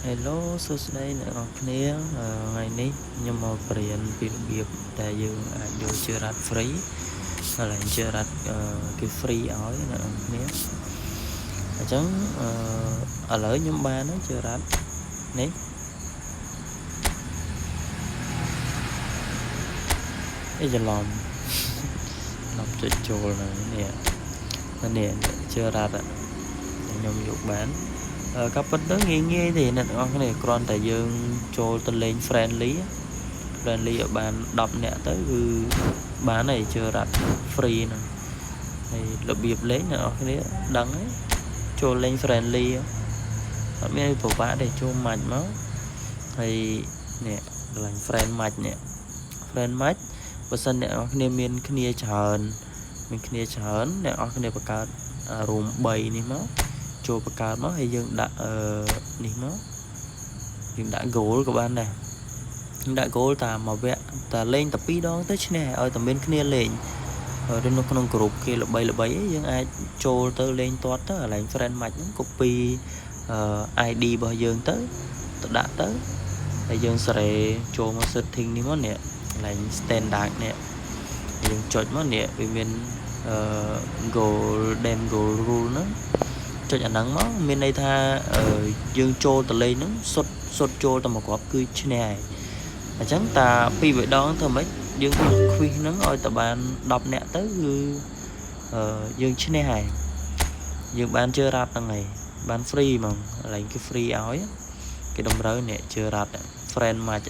Hello សួស្តីអ្នកទាំងអស់គ្នាថ្ងៃនេះខ្ញុំមកបង្រៀនពីរបៀបដែលយើងអាចយក Gerard free កន្លែង Gerard គេ free ឲ្យអ្នកទាំងអស់គ្នាអញ្ចឹងឥឡូវខ្ញុំបានហើយ Gerard នេះអីច្រឡំឡំចុចចូលនៅនេះនេះ Gerard ខ្ញុំយកបានការពិតទៅងាយងាយទេអ្នកទាំងអស់គ្នាគ្រាន់តែយើងចូលទៅលេង friendly ឲ្យបាន10នាក់ទៅគឺបានហើយ Gerard free ហ្នឹងហើយរបៀបលេងអ្នកទាំងអស់គ្នាដឹងហើយចូលលេង friendly អត់មានអីពិបាកទេចូលម៉ាច់មកហើយនេះកន្លែង friend match នេះ friend match បើសិនអ្នកទាំងអស់គ្នាមានគ្នាច្រើនមានគ្នាច្រើនអ្នកទាំងអស់គ្នាបង្កើត room 3នេះមកចូលបង្កើតមកហើយយើងដាក់អឺនេះមកយើងដាក់ goal ក៏បានដែរដាក់ goal តាមមួយវគ្គតែលេងតែពីរដងទៅឈ្នះឲ្យតែមានគ្នាលេងឬនៅក្នុងក្រុមគេល្បីល្បីយើងអាចចូលទៅលេងទាត់ទៅកន្លែង friend match ហ្នឹង copy ID របស់យើងទៅទៅដាក់ទៅហើយយើងសេរីចូលមក setting នេះមកនេះកន្លែង standard នេះយើងចុចមកនេះវាមានអឺ golden goal rule ហ្នឹងចុចអាហ្នឹងមកមានន័យថាយើងចូលទៅលេងហ្នឹងសុតសុតចូលតែមួយគ្រាប់គឺឈ្នះហើយអញ្ចឹងតាពីរដងធ្វើម៉េចយើង quiz ហ្នឹងឲ្យតែបាន10នាក់ទៅគឺយើងឈ្នះហើយយើងបាន Gerard ហ្នឹងហើយបាន free ហ្មងកន្លែងគេ free ឲ្យគេតម្រូវអ្នក Gerard friend match.